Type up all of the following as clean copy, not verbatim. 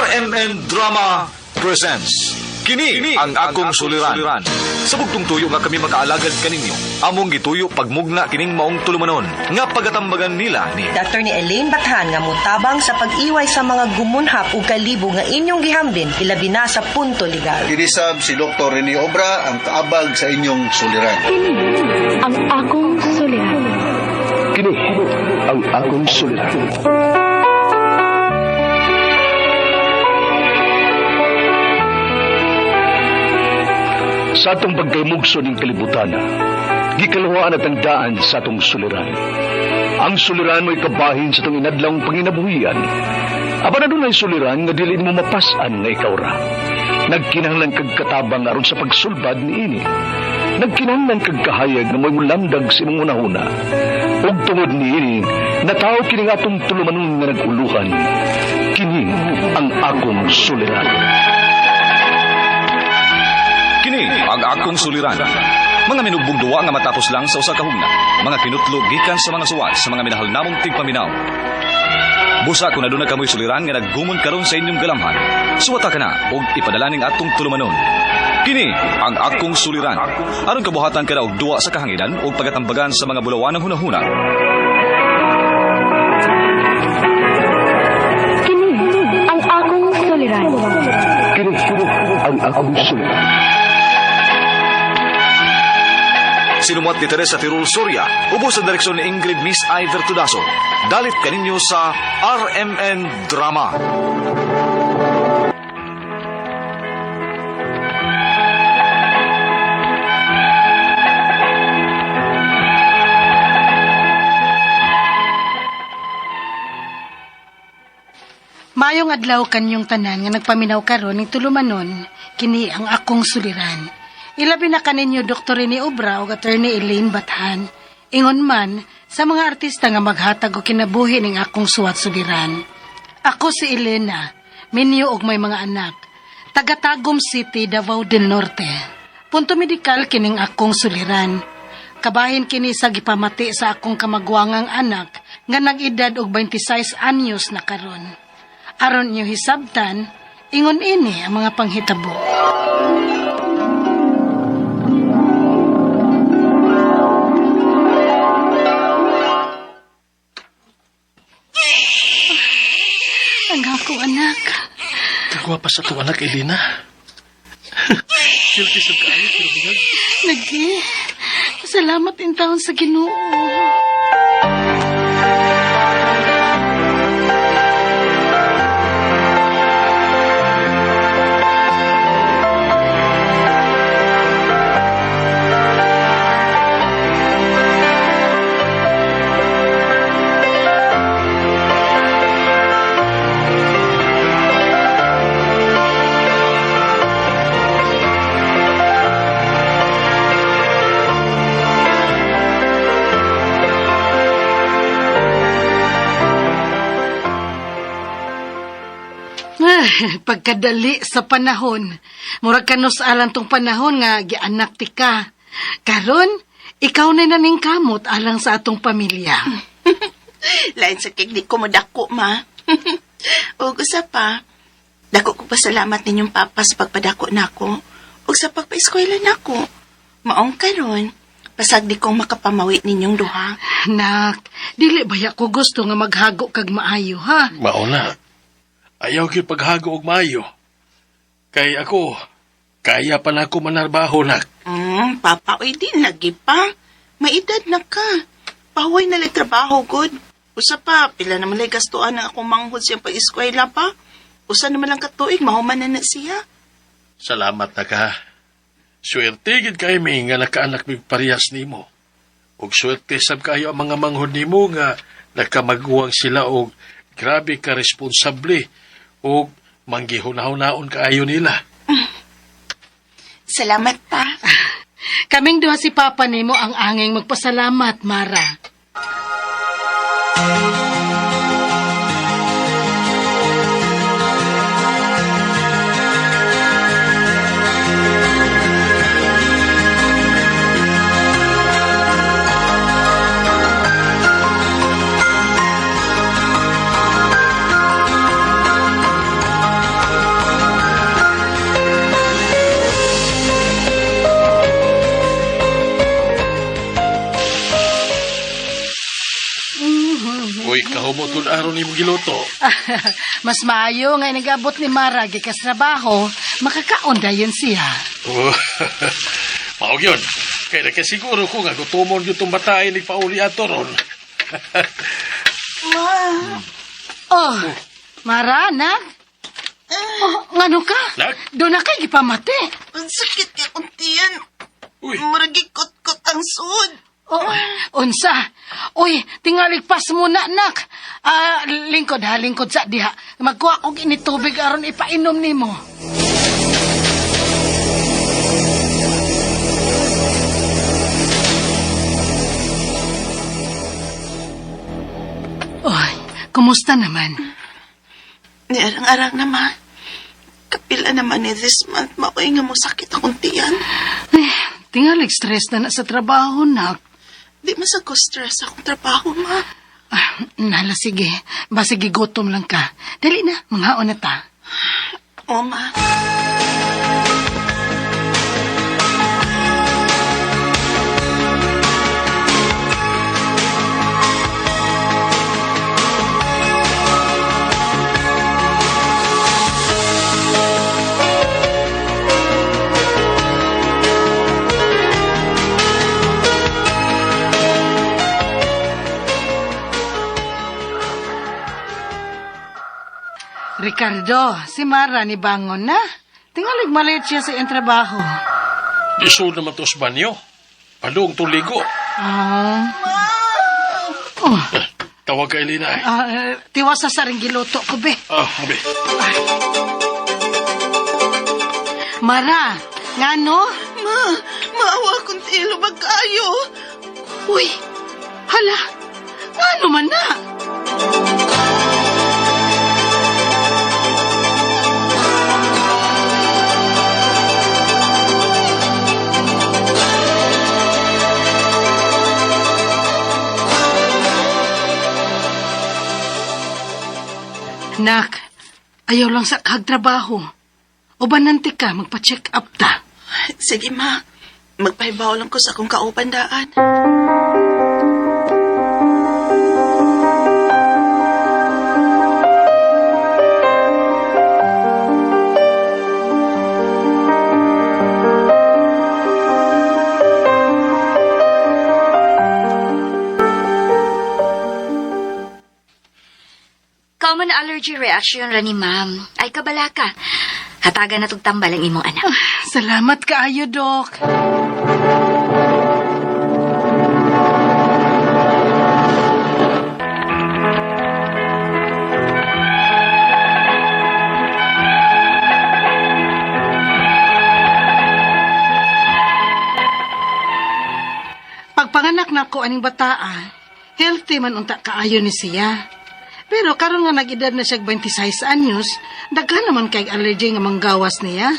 RMN Drama presents Kini ang akong suliran. Sa bugtong tuyo nga kami makaalagad kaninyo. Among gituyo pagmugna kining maong tulumanon nga pagatambagan nila ni Attorney Elaine Bathan nga mutabang sa pag-iway sa mga gumunhap ug kalibo nga inyong gihambin ilabi na sa punto legal. Kinisab si Dr. Rene Obra ang kaabag sa inyong suliran. Kini ang akong suliran. Kini ang akong suliran. Sa atong pagkaymugso ning kalibutan, gikaluhaan at ang daan sa atong suliran. Ang suliran mo'y kabahin sa atong inadlawng panginabuhian. Apan adunay suliran nga dili mo mapas-an nga ikaw ra. Nagkinahanglan kag katabang aron sa pagsulbad niini. Nagkinahanglan kag kahayag nga mo'y mulamdag sa imong hunahuna. Ug tungod niini, natawo kini nga atong tulumanon nga nag-uluhan. Kini ang akong suliran. Kini ang akong suliran. Mga minugbong duwa nga matapos lang sa usa ka hugna. Mga kinutlo gikan sa mga suwat sa mga minahal namong tigpaminaw. Busa kung aduna kamoy suliran nga naggumon karon sa inyong galamhan. Suwata ka na og ipadala ning atong tulumanon. Kini ang akong suliran. Aron kabuhatan ka na og duwa sa kahanginan og pagatambagan sa mga bulawanang hunahuna. Kini ang akong suliran. Kini ang akong suliran. Sinumuat ni Teresa Tirul Soria, ubos sa direksyon ni Ingrid Miss Iver Tudaso. Dalit kaninyo sa RMN Drama. Mayong adlaw kanyong tanan nga nagpaminaw karon ning tulumanon, kini ang akong suliran. Ilabi na kaninyo Dr. Rene Obra ug Attorney Elaine Bathan. Ingon man sa mga artista nga maghatag og kinabuhi ning akong suwat suliran. Ako si Elena, minyo og may mga anak. Taga Tagum City, Davao del Norte. Punto medikal kining akong suliran. Kabahin kini sa gipamati sa akong kamagwangang anak nga nag-edad og 26 anyos na karon. Aron niyo hisabtan, ingon ini ang mga panghitabo. Ang akong anak. Kagwapa sa tuwa anak, Elena. Silky sa kaayo, pero bigag. Nagi, salamat in taon sa Ginoo. Ay, pagkadali sa panahon. Murag kanus alang tong panahon nga gianak ti ka. Karon, ikaw na naning kamot alang sa atong pamilya. Lain sa kig di ko modako, ma. Ug usa pa, dako ko pasalamat ninyong papa sa pagpadako nako ug sa pagpaeskwela nako. Maong karon, pasag di kong makapamawi ninyong duha. Nak, dili baya ko gusto nga maghago kag maayo, ha? Mao na. Ayaw gyud paghago og maayo. Kay ako, kaya pa na ako manarbaho, nak. Papa, oy di lagi pa. May edad na ka. Pahuway na lang trabaho, good. Usa pa, pila naman lay gastuan ang akong manghod siyang pag-eskwela pa. Usa naman lang katuig, mahuman na na siya. Salamat na ka. Swerte gid kay mi nga nakaanak mig parehas nimo. Ug swerte sab kayo ang mga manghod nimo nga nakamaguwang sila og grabe ka responsable ug manggihuna-hunaon kaayo nila. Salamat pa. Kaming duha si Papa nimo ang anging magpasalamat, Mara. aron imong giluto. Mas maayo nga nag-abot ni Mara gikas trabaho, makakaon dayon siya. Oh, mao gyud. Kay nakasiguro ko nga gutomon gyud tong bataay ni pauli ato ron. Ma, Oh, Mara, nak. Oh, ngano ka? Nak? Doon na kay gipamati. ang sakit kay akong tiyan. Uy, Muragi kot-kot ang sud. Oh, unsa? Uy, tingalig pas muna, nak. Ah, lingkod ha, lingkod sa diha. Magkuha og ini tubig aron ipainom nimo. Oy, kumusta naman? Niarang-arang na, ma. Kapila naman ni this month, maoy nga mo sakit akong tiyan. Eh, tingalig stress na na sa trabaho, nak. Di man sa ko stress akong trabaho, ma. Ah, nala, sige. Basig gutom lang ka. Dali na, manghaon na ta. O, ma. Ricardo, si Mara ni bangon na. Tingalig malit siya sa iyang trabaho. Isod naman to sa banyo. Palong tuligo. Ah. Oh, Tawag kay Elena eh. ah, tiwas sa saring giluto ko, be. Ah, abi. Mara, ngano? Ma, maawa akong tilo kayo. Uy, hala, ngano man na? Nak, ayaw lang sa kagtrabaho. Ubanante ka, magpa-check up ta. Sige, ma. Magpahibaw lang ko sa akong kauban daan. Common allergy reaction ra ni ma'am. Ay kabala ka. Hatagan na tog tambal ang imong anak. Salamat kaayo, Dok. Pagpanganak nako aning bataa, healthy man unta kaayo ni siya. Pero karon nga nag-edad na siya 26 anyos, daghan naman kay allergy nga manggawas niya.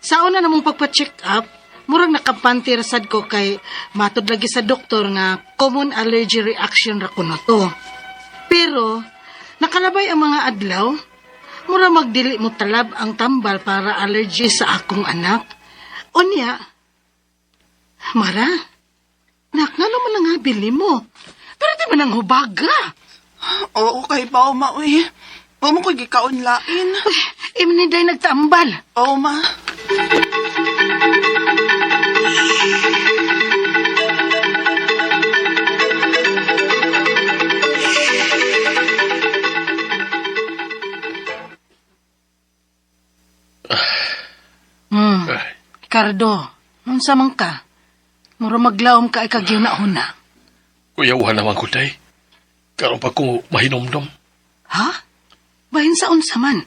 Sa una namong pagpa-check up, murag nakapanti ra sad ko kay matud lagi sa doktor nga common allergy reaction ra kuno to. Pero nakalabay ang mga adlaw, mura magdili mo talab ang tambal para allergy sa akong anak. Unya, Mara, nak, nga naman ang bili mo? Pero di man ang hubaga. Oo, kay bao, ma, uy. Wa mo ko gikaon lain. Uy, imniday nagtambal. Oo, ma. Ay, Ricardo, unsa man ka? Mura maglaom ka ay kagyuna-huna. kuyawan naman ko, day. Karon pa ko mahinomdom. Ha? Bahin sa unsa man?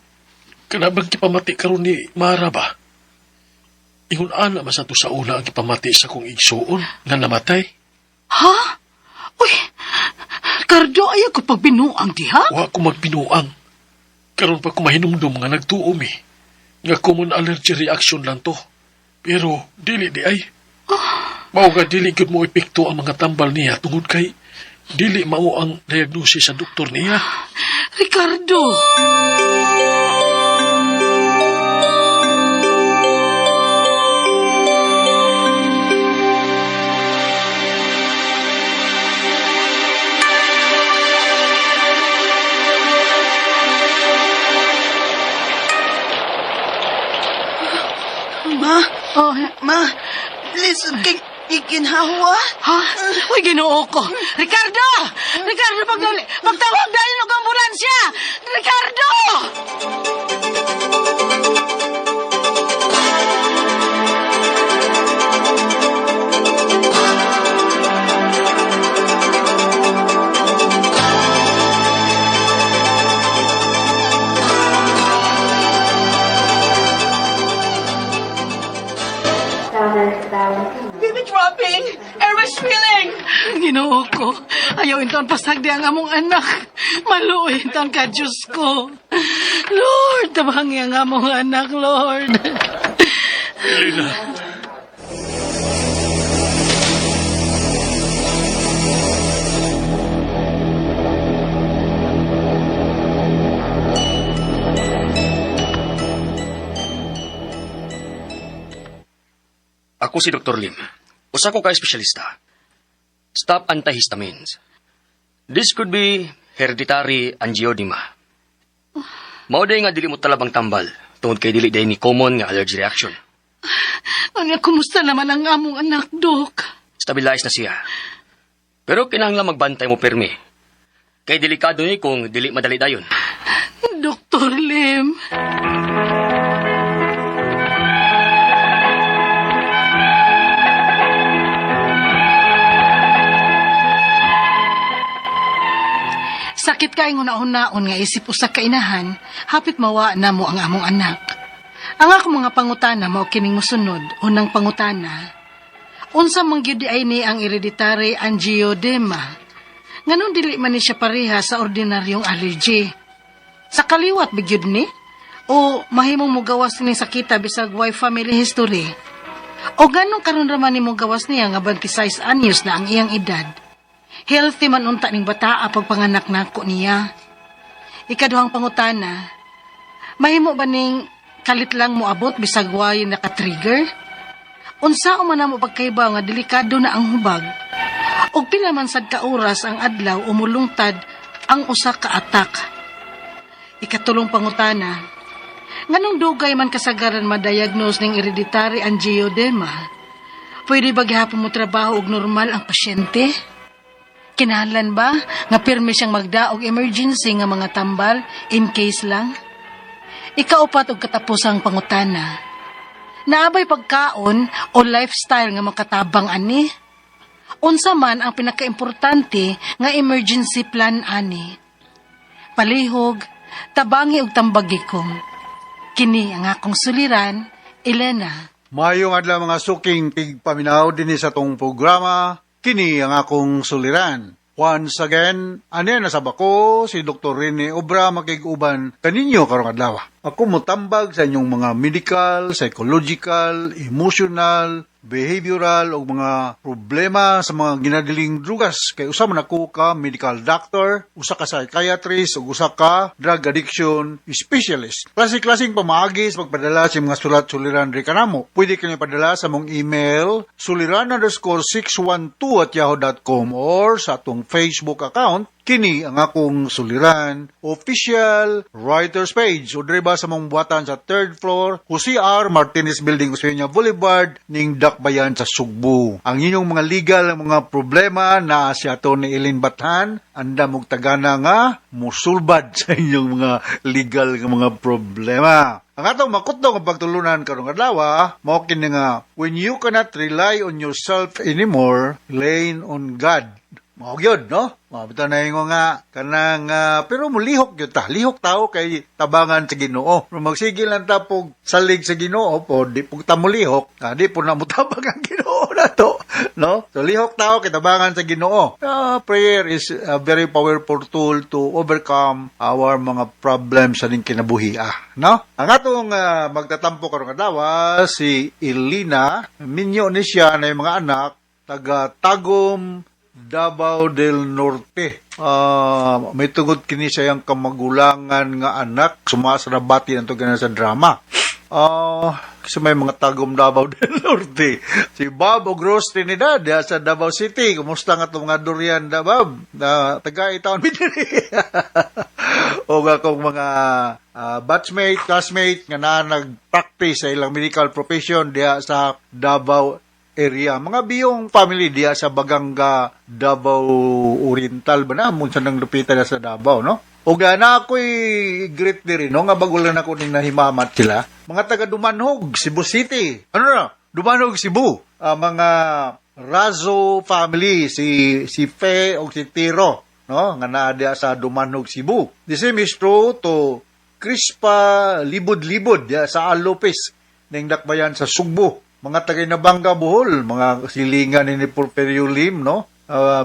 Kanabang kipamati karon ni Mara ba? Ingon ana man sa to sa una ang kipamati sa kong igsuon nga namatay. Ha? Uy, Ricardo, ayaw ko pagbinuang diha. Wa ko magbinuang. Karon pa ko mahinumdum nga nagtuo mi. Nga common allergy reaction lang to. Pero dili di ay. Mao nga dili gyud mo epekto ang mga tambal niya tungod kay dili mao ang diagnosis sa doktor niya. Ricardo! Ma, Oh, ma, lisod kay iginhawa. ha? Uy, Ginoo ko. Ricardo! Ricardo, pagdali. Pagtawag dahil og ambulansya! Ricardo! Baby dropping! Airway spilling! Ginoo ko. Ayaw intaon pasagdi ang among anak. Maluoy intaon ka, Diyos ko. Lord, tabangi ang among anak, Lord. Elena. Ako si Dr. Lim. Usa ko ka espesyalista. Stop antihistamines. This could be hereditary angioedema. Mao day nga dili mo talabang tambal tungod kay dili day ni common nga allergy reaction. Ano, kumusta naman ang among anak, Dok? Stabilize na siya. Pero kinahanglan magbantay mo pirmi. Kay delikado ni kung dili madali dayon. Dr. Lim. Sakit kay una-unaon nga isip usa ka inahan, hapit mawa na mo ang among anak. Ang akong mga pangutana mao kining mosunod, unang pangutana. Unsa man gyud ay ni ang hereditary angioedema? Nganong dili man ni siya pareha sa ordinaryong allergy? Sa kaliwat ba gyud ni? O mahimong mogawas ni sakita bisag way family history? O ganong karon ra man ni mogawas niya nga 26 anyos na ang iyang edad? Healthy man unta ning bataa pagpanganak nako niya. Ikaduhang pangutana, mahimo ba ning kalit lang moabot bisag way naka-trigger? Unsa man namo pagkaibaw nga delikado na ang hubag? Og pila man sad ka oras ang adlaw umulungtad ang usa ka atak? Ikatulong pangutana, nganong dugay man kasagaran ma-diagnose ning hereditary angioedema? Pwede ba gihapon mo trabaho og normal ang pasyente? Kinahanglan ba nga pirmi siyang magdaog emergency nga mga tambal in case lang? Ikaupat og katapusang pangutana, naabay pagkaon o lifestyle nga makatabang ani? Unsa man ang pinakaimportante nga emergency plan ani? Palihog, tabangi og tambagi ko. Kini ang akong suliran, Elena. Maayong adlaw mga suking tigpaminaw dinhi sa tong programa, kini ang akong suliran. Once again, ane na sab ako si Dr. Rene Obra makig-uban kaninyo karong adlaw. Ako motambag sa inyong mga medical, psychological, emotional, behavioral o mga problema sa mga ginadiling drugas. Kay usa man ako ka medical doctor, usa ka psychiatrist ug usa ka drug addiction specialist. Klase-klaseng pamaagi sa pagpadala sa mga sulat suliran diri kanamo. Pwede kini padala sa mong email suliran_612@yahoo.com or sa atong Facebook account kini ang akong suliran official writers page o diri ba sa mong buhatan sa third floor Jose R. Martinez Building, Osmeña Boulevard ning Dakbayan sa Sugbo. Ang inyong mga legal mga problema na si Atty. Eileen Bathan andam og tagana nga musulbad sa inyong mga legal nga mga problema. Ang atong makutdong ang pagtulunan karong adlaw mao kini nga when you cannot rely on yourself anymore, lean on God. Mao gyud, no? Mao bitaw na ingon nga kanang pero mulihok gyud ta. Lihok tao kay tabangan sa Ginoo. Pero magsigil lang ta pog salig sa Ginoo po di pug ta mulihok, di po na motabang ang Ginoo nato, no? So lihok tao kay tabangan sa Ginoo. Prayer is a very powerful tool to overcome our mga problems sa ning kinabuhi, no? Ang atong magtatampo karong adlaw si Elena, minyo ni siya na yung mga anak taga Tagum, Davao del Norte. May tungod kini sa iyang kamagulangan nga anak sumasa na bati ang ganan sa drama. Kasi may mga Tagum Davao del Norte. Si Bob Ogros Trinidad diha sa Davao City. Kumusta nga itong mga durian da Bob? Taga itaon mi diri. O akong mga batchmate, classmate nga na nag-practice sa ilang medical profession diha sa Davao area. Mga biyong family diha sa Baganga, Davao Oriental ba na? Mun sa nang lupitan na sa Davao, no? O na ako'y greet diri, no? Nga bago lang ako ning nahimamat sila. Mga taga Dumanhog, Cebu City. Ano na? Dumanhog, Cebu. Mga Razo family, si Fe o si Tiro, no? Nga naa diha sa Dumanhog, Cebu. The same is true to Crispa Libod-Libod diha sa Al Lopez ning dakbayan sa Sugbo. Mga taga Inabanga, Bohol, mga silingan ni Porfirio Lim, no?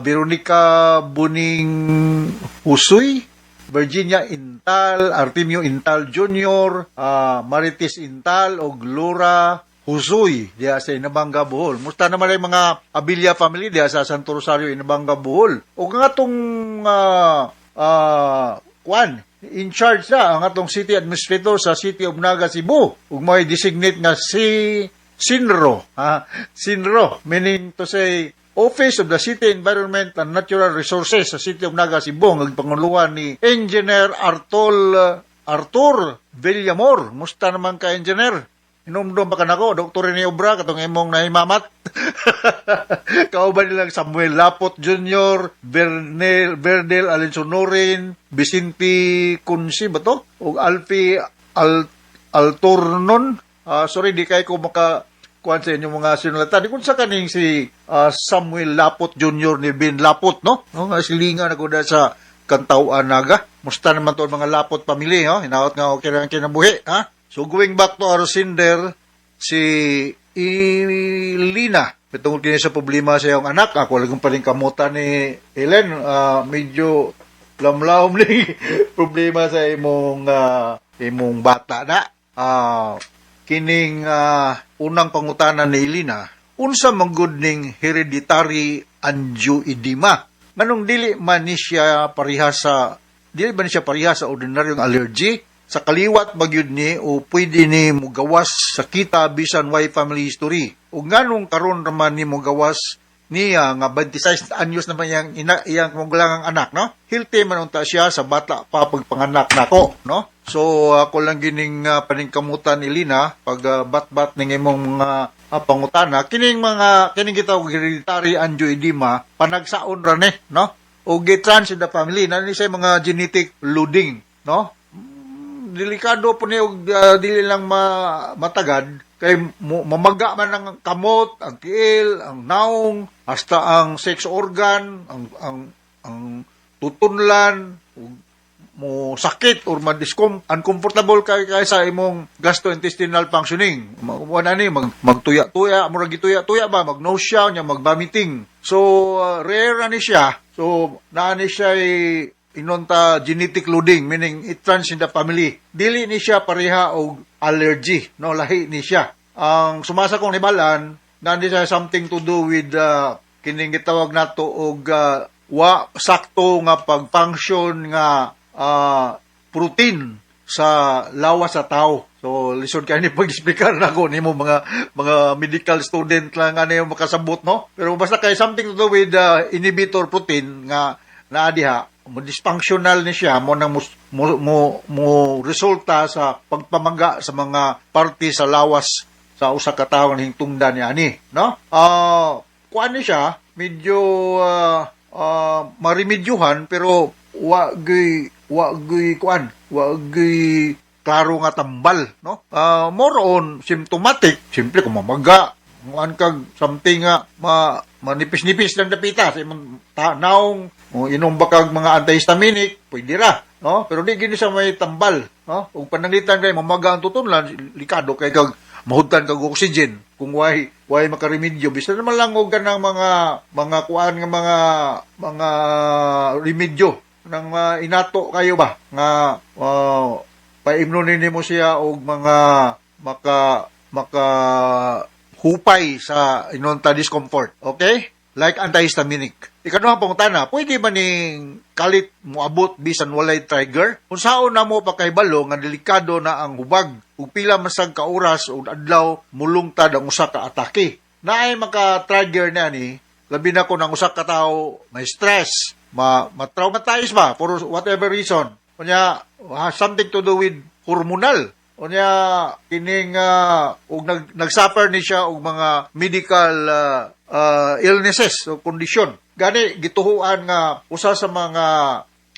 Veronica Buning Husoy, Virginia Intal, Artemio Intal Jr., Marites Intal, og Laura Husoy diha sa Inabanga, Bohol. Musta naman ay mga Abilia family diha sa Santo Rosario, Inabanga, Bohol. Og nga atong kuan, in charge na ang atong city administrator sa City of Naga, Cebu. Ug may designate nga si Sinro, ha? Sinro, meaning to say Office of the City Environment and Natural Resources sa City of Naga, Cebu, ang panguluhan ni Engineer Arthur Villamor. Musta naman ka, Engineer? Hinumdum pa ka nako, Dr. Rene Obra, katong imong nahimamat. Kauban nilang Samuel Lapot Jr., Bernel, Bernel Alinsonorin, Vicente Kunsi ba to? O Alfie Altornon. Sorry, di kay ko maka kuan sa inyong mga sinulatan. Di kung sa kaning si Samuel Lapot Jr. ni Ben Lapot, no? No, nga silingan ako na sa Kantauan, Naga. Musta naman to ang mga Lapot family, no? Hinaot nga okay lang kinabuhi, ha? So going back to our sender, si Ilina. Tungkol kini sa problema sa iyong anak, ako lang paling kamutan ni Ellen, medyo lamlawom ni problema sa imong bata na. Kining unang pangutana ni Elena, unsa man gud ning hereditary angioedema? Nganong dili man ni siya pareha sa ordinaryong allergy? Sa kaliwat ba gyud ni o pwede ni mugawas sa kita bisan way family history? O nganong karon raman ni mugawas niya nga 26 anyos naman iyang ina, iyang magulangang anak, no? Healthy man unta siya sa bata pa pagpanganak nako, no? So ako lang gining paningkamutan, Elina, pag bat-bat ning imong mga pangutana kining mga kining gitawag hereditary angioedema, panagsaon ra ni, no? O gitrans in the family na ni siya mga genetic loading, no? Delikado po ni og dili lang matagad kay mamaga man ang kamot, ang tiil, ang naong, hasta ang sex organ, ang tutunlan, ug mo sakit or ma-discom uncomfortable kay sa imong gastrointestinal functioning. Wala ni magtuya-tuya, murag gituya-tuya ba, mag nausea nya, mag-vomiting. So rare na ni siya. So naa ni siya inonta genetic loading, meaning it runs in the family. Dili ni siya pareha og allergy, no? Lahi ni siya. Ang sumasa kong nibalan, naa ni siya something to do with kining gitawag nato og wa sakto nga pag-function nga protein sa lawas sa tao. So lisod kay ni pag-explicar nako nimo, mga medical student lang ano yung makasabot, no? Pero basta kay something to do with inhibitor protein nga naa diha, mo dysfunctional ni siya, mo nang mo resulta sa pagpamaga sa mga parte sa lawas sa usa ka tawo nga hingtungdan niya ani, no? Kuan ni siya medyo maremedyohan, pero wa gyud kuan, wa gyud klaro nga tambal, no? More on symptomatic, simple kung mamaga, muan kag something nga manipis-nipis lang dapita sa imong naong, mo inom ba kag mga antihistaminic, pwede ra, no? Pero di gini sa may tambal, no? Ug pananglitan kay mamaga ang tutunlan, likado kay kag mahudtan kag oxygen kung way makaremedyo, bisan naman lang og kanang mga kuan nga mga remedyo nang inato kayo ba nga paimnon nimo siya og mga maka maka hupay sa inonta discomfort. Okay? Like antihistaminic. Ikaduhang pangutana, pwede ba ning kalit moabot bisan walay trigger? Kung saon na mo pakahibalo nga delikado na ang hubag ug pila man sad ka oras o adlaw mulungtad ang usa ka atake? Naay maka-trigger na ni, labi na kung ang usa ka tawo may stress, ma ma-traumatize ba for whatever reason. Unya has something to do with hormonal. Unya kining og nag-suffer ni siya og mga medical illnesses o kondisyon. Gani gituhuan nga usa sa mga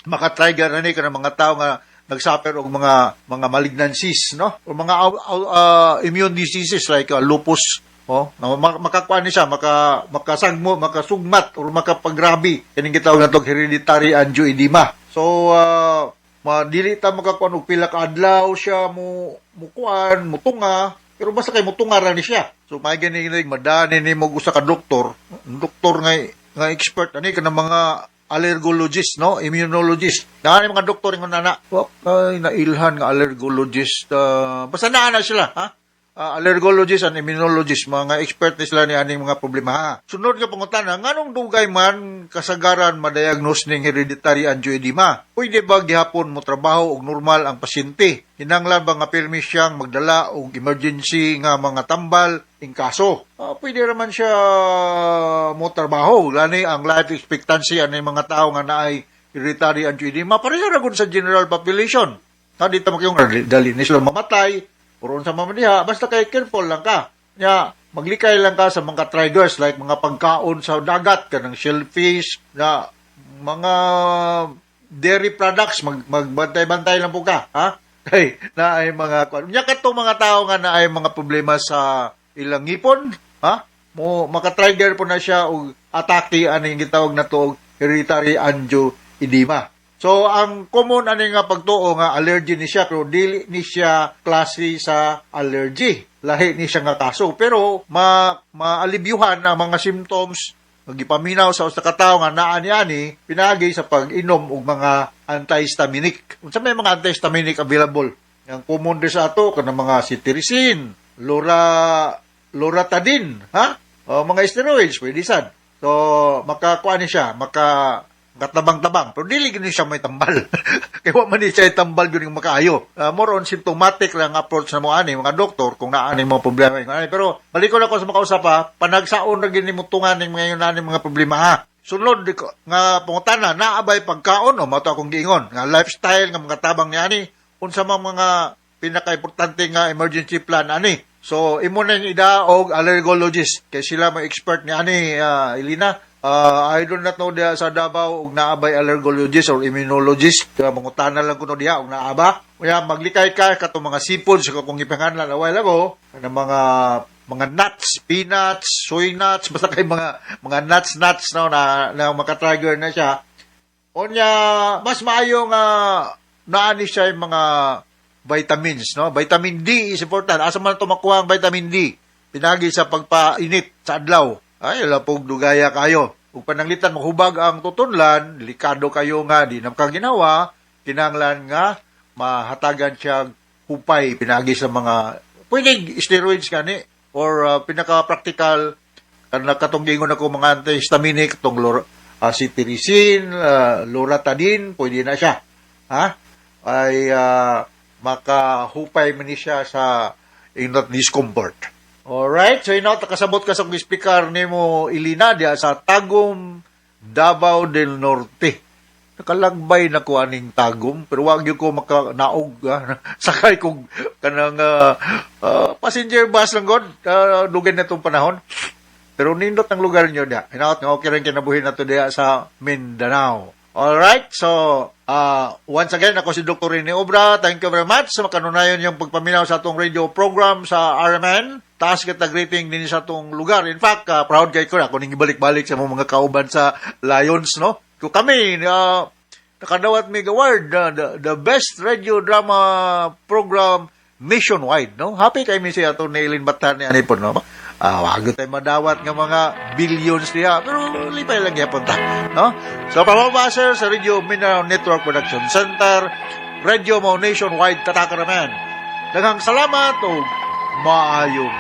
maka-trigger ani kanang mga tao nga nag-suffer og mga malignancies, no, o mga immune diseases like lupus, oh, na makakuan ni siya, makasagmo, makasugmat or makapagrabe kining gitawag natong hereditary angioedema. So dili ta makakuan og pila ka adlaw siya mo mukuan mutunga, pero basta kay mutunga ra ni siya. So may gani madani ni mo usa ka doktor, doktor nga expert ani kanang mga allergologist, no, immunologist. Naa mga doktor ingon ana, wa kay nailhan nga allergologist, basta naa na sila, ha. Allergologist and immunologist, mga expert ni sila ni aning mga problema, ha. Sunod nga pangutana, nganong dugay man kasagaran ma-diagnose ning hereditary angioedema? Pwede ba gihapon mo trabaho og normal ang pasyente? Kinahanglan ba nga pirmi siyang magdala og emergency nga mga tambal in kaso? Pwede raman siya mo trabaho. Lani ang life expectancy ani mga tao nga naay hereditary angioedema pareha ra gud sa general population. Ha, di ta makiyong dali ni sila mamatay or unsa man diha, basta kay careful lang ka. Nya, maglikay lang ka sa mga triggers like mga pagkaon sa dagat, kanang shellfish, na mga dairy products, magbantay-bantay lang po ka, ha? Kay na ay mga kuan. Nya katong mga tao nga na ay mga problema sa ilang ngipon, ha? Mo maka-trigger po na siya og atake aning gitawag na to og hereditary angioedema. So ang common ani nga pagtuo nga allergy ni siya, pero dili ni siya klase sa allergy. Lahi ni siya nga kaso, pero maalibyuhan ang mga symptoms, gipaminaw sa usa ka tawo nga naa ni ani pinaagi sa pag-inom og mga antihistaminic. Unsa may mga antihistaminic available? Ang common di sa ato kanang mga cetirizine, loratadine, ha? O, mga steroids pwede sad. So makakuan ni siya, maka katabang-tabang. Pero dili gini siya may tambal. Kaya wa man ni siya tambal gyud nga makaayo. More on symptomatic lang approach na mo ani mga doktor kung naa ni mga problema ani. Pero balikon ako sa makausap, ha, panagsaon ra gini mo tungan ning mga yun ani mga problema, ha. Sunod di ko, nga pangutana, naa bay pagkaon o mato akong giingon nga lifestyle nga mga tabang ni ani, unsa man mga pinaka-importante nga emergency plan ani. So imo na yung ida og allergologist kay sila may expert ni ani, Elina. I do not know diha sa Davao og naa bay allergologist or immunologist. Mangutana lang kuno diha og naa ba. Kaya maglikay ka katong mga seafoods kung ipanganlan a while ago, kanang mga nuts, peanuts, soy nuts, basta kay mga nuts nuts, no, na maka-trigger na siya. Onya mas maayo nga naa ni siya yung mga vitamins, no? Vitamin D is important. Asa man to makuha ang vitamin D? Pinagi sa pagpainit sa adlaw. Ay, wala pong dugaya kayo. Ug pananglitan mahubag ang tutunlan, delikado kayo nga di na makaginawa, kinahanglan nga mahatagan siya hupay pinagi sa mga pwedeng steroids kani or pinaka-practical kanang katong giingon ako mga antihistaminic, tong cetirizine, loratadine, pwede na siya. Ha? Ay makahupay man ni siya sa inot discomfort. Alright, so inaw kasabot ka sa kong speaker nimo, Ilina, diya sa Tagum, Davao del Norte. Nakalagbay na ko aning Tagum, pero wag gyud ko maka naog, ah. Sakay kog kanang passenger bus lang god, dugay na tong panahon. Pero nindot ang lugar niyo diya. Hinaot nga okay rin kinabuhi na to diya sa Mindanao. Alright, so once again, ako si Dr. Rene Obra. Thank you very much sa makanunayon yung pagpaminaw sa atong radio program sa RMN. Taas kita greeting din sa atong lugar. In fact, proud kay ko na ako ning ibalik-balik sa mga kauban sa Lions, no? Kung kami, nakadawat mig award, the best radio drama program nationwide, no? Happy kay mi siya atong Nailin Batan ni ani po, no? Wag tayo madawat nga mga billions diha, pero lipay lang gyapon ta, no? So, pamabasa sa Radio Mindanao Network Production Center, Radio Mo Nationwide, Tatakaraman. Daghang salamat o maayong